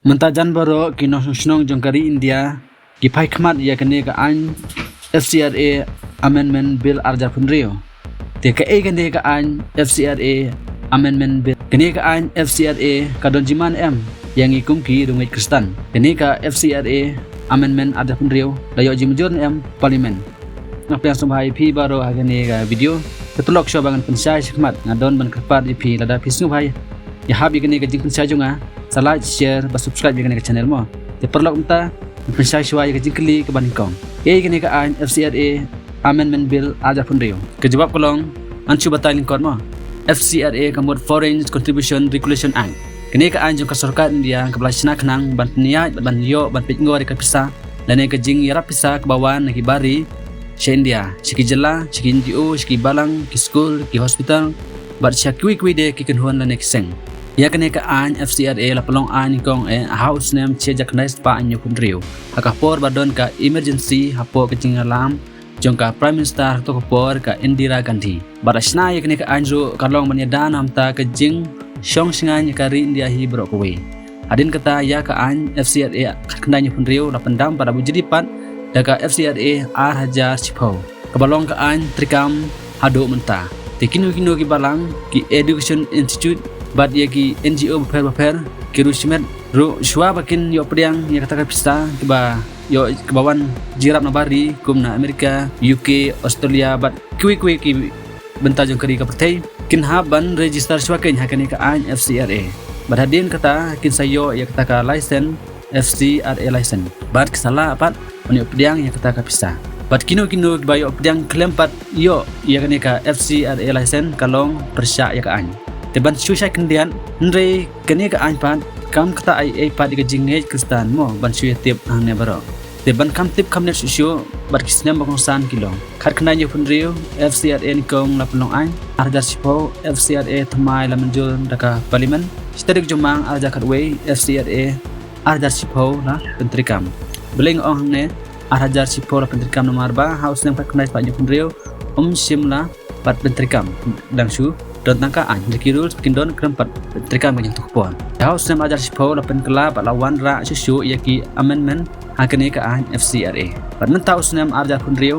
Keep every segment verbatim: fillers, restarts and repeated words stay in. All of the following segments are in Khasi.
Mynta jan baroh ki nongshong shnong jong ka ri India ki phai khmat ïa kane ka aiñ F C R A Amendment Bill ar hajar phew hynriew. Te kaei kane ka aiñ F C R A Amendment Bill? Kane ka aiñ F C R A ka don jingma ne em ïa ngi kum ki riewngeit Khristan? Kane ka F C R A Amendment ar hajar phew hynriew la ïoh jingmynjur ne em Parliament? Nga pdiang sngewbha ïa phi baroh ha kane ka video. Te paralok, shuwa ba ngan pynshai shakhmat, nga don ban kyrpad ïa phi, lada phi sngewbha ïa hap ïa kane ka jingpynshai jong nga, sa like, share bad subscribe ïa kane ka channel mo. Te paralok, mynta ngan pynshai shuwa ïa ka jingkylli kaba nyngkong. Kaei kane ka aiñ F C R A Amendment Bill ar hajar phew hynriew? Ka jubab ka long, ngan shu batai lyngkot mo. F C R A ka mut Foreign Contribution Regulation Act. Kane ka aiñ jong ka sorkar India kaba la shna khnang ban pynïaid bad ban ïoh ban peit ngor ïa ka pisa lane ka jingïarap pisa kaba wan na ki bar ri sha India, sha ki jylla, sha ki N G O, sha ki balang, ki skul, ki hospital bad sha kiwei kiwei de ki kynhun lane ki seng. Ïa kane ka aiñ F C R A la pynlong aiñ nyngkong eh ha u snem shi hajar khyndai spah hynñiew phew hynriew, ha ka por ba don ka emergency hapoh ka jingïalam jong ka Prime Minister ha kato ka por, ka Indira Gandhi. Bad la shna ïa kane ka aiñ ruh ka long ban ïada na ka bynta ka jingshong shngaiñ ïa ka ri India hi baroh kawei. Hadien kata, ïa ka aiñ F C R A khatkhyndai hynñiew phew hynriew la pyndam bad la buh jingdie pat da ka F C R A ar hajar shiphew, kaba long ka aiñ treikam haduh mynta. Te kino kino ki balang, ki education institute bad ïa ki N G O bapher bapher ki riewshimet ruh, shuwa ba kin ïoh pdiang ïa kata ka pisa kaba ïoh, kaba wan jingïarap na bar ri kum na America, U K, Australia bad kiwei kiwei ki bynta jong ka ri ka pyrthei, kin hap ban register shuwa keiñ ha kane ka aiñ F C R A. Bad hadien kata kin sa ïoh ïa kata ka license, F C R A license, bad ki sa lah pat ban ïoh pdiang ïa kata ka pisa. Bad kino kino kiba ïoh pdiang khlem pat ïoh ïa kane ka F C R A license ka long pyrshah ïa ka aiñ. Te ban shu shai khyndiat, hynrei kane ka aiñ pat kam ktah ei ei pat ïa ka jingngeit Khristan mo, ban shu ïa tip hangne baroh. Te ban kham tip kham net shuh shuh, bad ki snem ba kongsan ki long: khatkhyndai hynñiew phew hynriew, F C R A nyngkong la pynlong aiñ; ar hajar shiphew, F C R A thymmai la mynjur da ka Parliament; shi tarik Jymmang ar hajar khatwei, F C R A ar hajar shiphew la pyntreikam. Balei nga ong hangne ar hajar shiphew la pyntreikam? Namar ba ha u snem khatkhyndai spah hynñiew phew hynriew ym shym la pat pyntreikam, dang shu don tang ka aiñ, da ki rules ba kin don, khlem pat pyntreikam ka jong kato ka por. Ha u snem ar hajar shiphew la pynkylla bad la wanrah shuh shuh ïa ki amendment ha kane ka aiñ F C R A. Bad mynta u snem ar hajar phew hynriew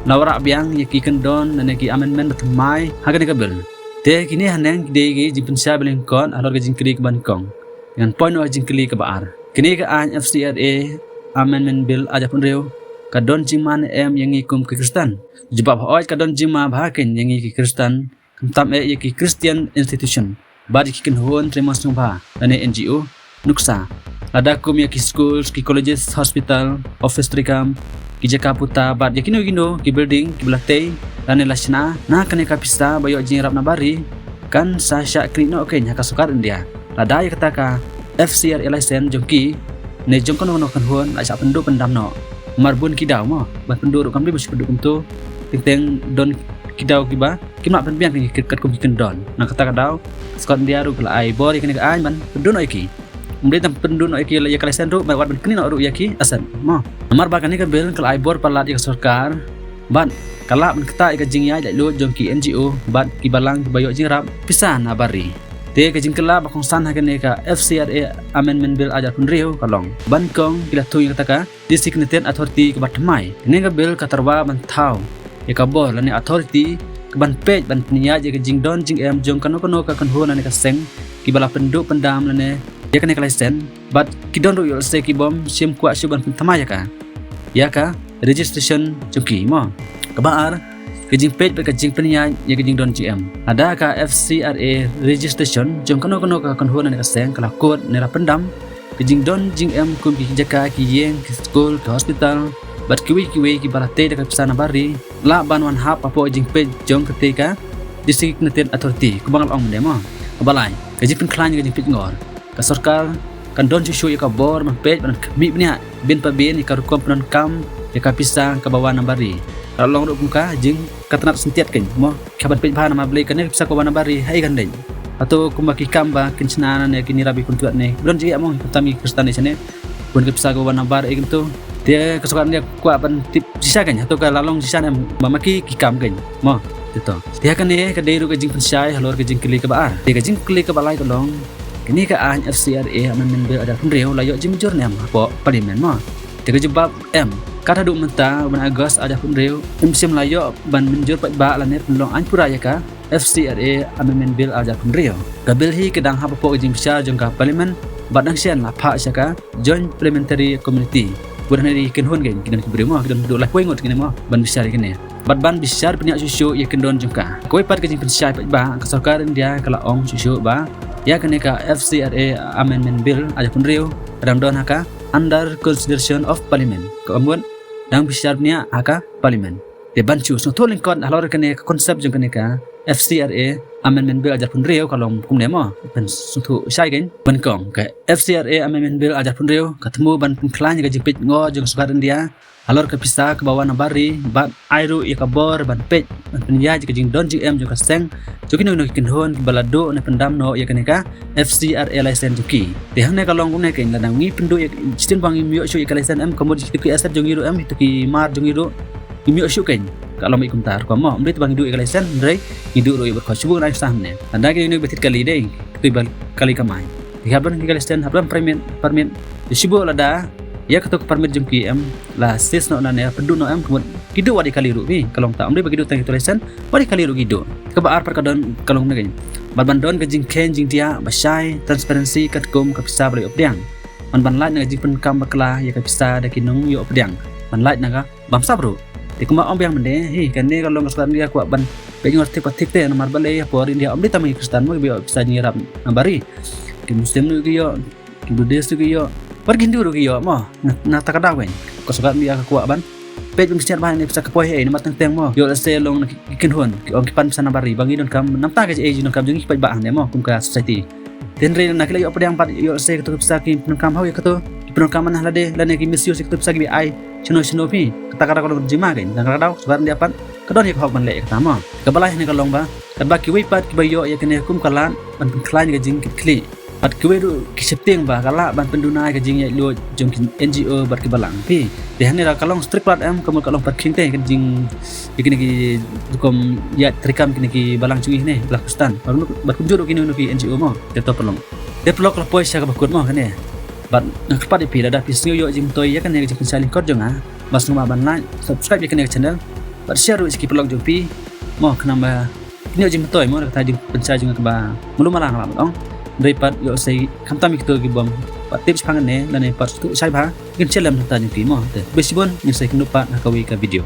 la wanrah biang ïa ki kyndon lane ki amendment ba thymmai ha kane ka bill. Te kine haneng ki dei ki jingpynshai ba lyngkot halor ka jingkylli kaba nyngkong. Ngan poi noh ha ka jingkylli kaba ar. Kane ka aiñ F C R A Amendment Bill ar hajar phew hynriew ka don jingma ne em ïa ngi kum ki Khristan? Jubab: hooid, ka don jingma bha keiñ ïa ngi ki Khristan, khamtam eh ïa ki Christian institution bad ïa ki kynhun trei mon sngewbha lane N G O. Nuksa, lada kum ïa ki schools, ki colleges, hospital, office treikam, ki jaka puta bad ïa kino kino ki building kiba la tei lane la shna na kane ka pisa ba ïoh jingïarap na bar ri, kan sa shah khmih noh keiñ ha ka sorkar India. Lada ïa kata ka F C R A license jong ki ne jong kano kano ka kynhun la shah pynduh pyndam noh. Namar bun ki daw mo, ban pynduh ruh kam dei ban shu pynduh kumto. Teng teng don ki daw kiba kim lah pynbiang keiñ katkum ki kyndon. Na kata ka daw ka sorkar India ruh ka la ai bor ïa kane ka aiñ ban pynduh noh ïa ki. Ym dei tang pynduh noh ïa ki, ïa ka license ruh, bad wat ban khmih noh ruh ïa ki asset mo. Namar ba kane ka bill ka la ai bor palat ïa ka sorkar bad ka lah ban ktah ïa ka jingïaid laitluid jong ki N G O bad ki balang kiba ïoh jingïarap pisa na bar ri. Te ka jingkylla ba kongsan ha kane ka F C R A Amendment Bill ar hajar phew hynriew ka long, ba nyngkong ki la thung ïa kata ka Designated Authority kaba thymmai. Kane ka bill ka tyrwa ban thaw ïa ka bor lane authority kaban peit ban pynïaid ïa ka jingdon jingem jong kano kano ka kynhun lane ka seng kiba la pynduh pyndam lane ïa kane ka license, bad ki don ruh ïoh lehse ki bym shym kwah shuh ban pynthymmai ïa ka, ïa ka registration jong ki mo. Kaba ar, ka jingpeit bad ka jingpynïaid ïa ka jingdon jingem. Lada ka F C R A registration jong kano kano ka kynhun lane ka seng ka la kut ne la pyndam, ka jingdon jingem kum ki jaka, ki ïing, ki skul, ki hospital bad kiwei kiwei kiba la tei da ka pisa na bar ri, lah ban wan hap hapoh jingpeit jong katei ka Designated Authority, kumba nga la ong mynne mo. Kaba lai, ka jingpynkhlaiñ ïa ka jingpeit ngor. Ka sorkar kan don shuh shuh ïa ka bor ban peit, ban khmih bniah bin pa bin ïa ka rukom pyndonkam ïa ka pisa kaba wan na bar ri. Ka la long ruh kum ka jing, ka tnat syntiat keiñ mo, ka ban peit bha namar balei kane ka pisa ka wan na bar ri, ha ei kan leit. Hato kumba ki kam ba kin shna ne kin ïarap ïa ki kynthei ne, ba don jingeh mo, khamtam ïa ki Khristan ne shane. Bun ka pisa ka wan na bar ri kumto. Te ka sorkar India kwah ban tip shisha keiñ, hato ka la long shisha ne em, ba ma ki ki kam keiñ mo. Te to, te ha kane ka dei ruh ka jingpynshai halor ka jingkylli kaba ar. Te ka jingkylli kaba lai ka long, Kane ka aiñ F C R A Amendment Bill ar hajar arphew hynriew la ïoh jingmynjur ne em hapoh Parliament mo? Te ka jubab em. Kat haduh mynta u bnai August ar hajar arphew hynriew, ym shym la ïoh ban mynjur paidbah lane pynlong aiñ pura ïa ka F C R A Amendment Bill ar hajar arphew hynriew. Ka bill hi ka dang hap hapoh ka jingbishar jong ka Parliament bad dang shen la phah sha ka Joint Parliamentary Committee. Bad hangne ki kynhun kein, ki don ki briew mo, ki don duh laiphew ngut kine mo ban bishar ïa kane. Bad ban bishar bniah shuh shuh ïa ki kyndon jong ka. Kawei pat ka jingpynshai paidbah, ka sorkar India ka la ong shuh shuh ba ïa kane ka F C R A Amendment Bill ar hajar arphew hynriew ka dang don ha ka under consideration of Parliament. Ka ong mut dang bishar bniah ha ka Parliament. Te ban shu sngewthuh lyngkot halor kane ka concept jong kane ka F C R A Amendment Bill ar hajar arphew hynriew ka long kumne mo. Ban sngewthuh shai kein, ban kong ka F C R A Amendment Bill ar hajar arphew hynriew ka thmu ban pynkhlaiñ ka jingpeit ngoh jong ka sorkar India halor ka pisa kaba wan na bar ri bad ai ruh ïa ka bor ban peit, ban pynïaid ka jingdon jingem jong ka seng jong kino kino ki kynhun kiba la duh ne pyndam noh ïa kane ka F C R A license jong ki. Te hangne ka long kumne kein, lada ngi pynduh ïa, shiteng ba ngim ïoh shuh ïa ka license em, ka mut ïa kito ki asset jong ngi ruh em, ïa kito ki mar jong ngi ruh ngim ïoh shuh kein. Ka long beit kumta rukom mo, ym dei tang ba ngi duh ïa ka license, hynrei ngi duh ruh ïa ka bor khot. Shu buh nai sah hangne. Lada kine kine ba thied kali dei, kito ba kali kamai. Te hap don ki ka license, hap don permit, permit. Te shu buh lada ïa kato ka permit jong ki em la seize noh lane pynduh noh em, ka mut ki duh wat ïa kali ruh phi, ka long ta, ym dei ba ki duh tang ïa kato license, wat ïa kali ruh ki duh. Kaba ar pat ka don ka long ne kein, bad ban don ka jingkheiñ jingdiah ba shai, transparency, katkum ka pisa ba la ïoh pdiang. Bad ban lait na ka jingpynkam bakla ïa ka pisa da ki nongïoh pdiang, ban lait na ka bamsap ruh. Te kumba ong biang mynne, hi, kane ka long ka sorkar India kwah ban peit ngor thik pa thik te, namar balei ha por India ym dei tang ma ki Khristan mo kiba ïoh pisa jingïarap na bar ri. Ki Muslim ruh ki ïoh, ki Buddhist ruh ki ïoh, bad ki Hindu ruh ki ïoh mo. Na, na kata ka daw kein ka sorkar India ka kwah ban peit bymjynjar ba hangne pisa ka poi haei, namar teng teng mo, ïoh lehse long na ki kynhun ki ong ki pan pisa na bar ri ba ngi donkam, namar ta ka jingdonkam jong ngi ki paidbah hangne mo, kum ka society. Te hynrei na ki la ïoh pdiang pat, ïoh lehse kato ka pisa ki pyndonkam haoid ïa kato, ki pyndonkam na ha lade, lane ki misuse ïa kato ka pisa kiba ai shano shano phi. Kata ka daw ka long jingma kein, na kata ka daw ka sorkar India pat ka don ïa ka hok ban leh ïa kata mo. Kaba lai hangne ka long ba katba kiwei pat kiba ïoh ïa kane kum ka lad ban pynkhlaiñ ka jingkitkhlieh, bad kiwei ruh ki sheptieng ba ka lah ban pynduna ïa ka jingïaid luid jong ki N G O bad ki balang phi. Te hangne ruh ka long strict pat em, ka mut ka long pat khing te ka jing, ïa kine ki rukom ïaid treikam kine ki balang jong ngi hangne, balang Khristan, bad kumjuh ruh kino kino ki N G O mo. Te to paralok, te paralok, la poi sha kaba kut mo kane. Bad nga kyrpad ïa phi, lada phi sngew ïoh jingmyntoi ïa kane ka jingpynshai lyngkot jong nga, ba sngewbha ban like, subscribe ïa kane ka channel bad share ruh sha ki paralok jong phi mo, khnang ba kin ïoh jingmyntoi mo na kata ka jingpynshai jong nga kaba malu mala nga lah ban ong. Hynrei pat ïoh sei khamtam ïa kito ki bym pat tip shaphang kane lane pat sngewthuh shai bha, kin share lem na kata jong phi mo. Te khublei shibun, ngin sa ïakynduh pat ha kawei ka video.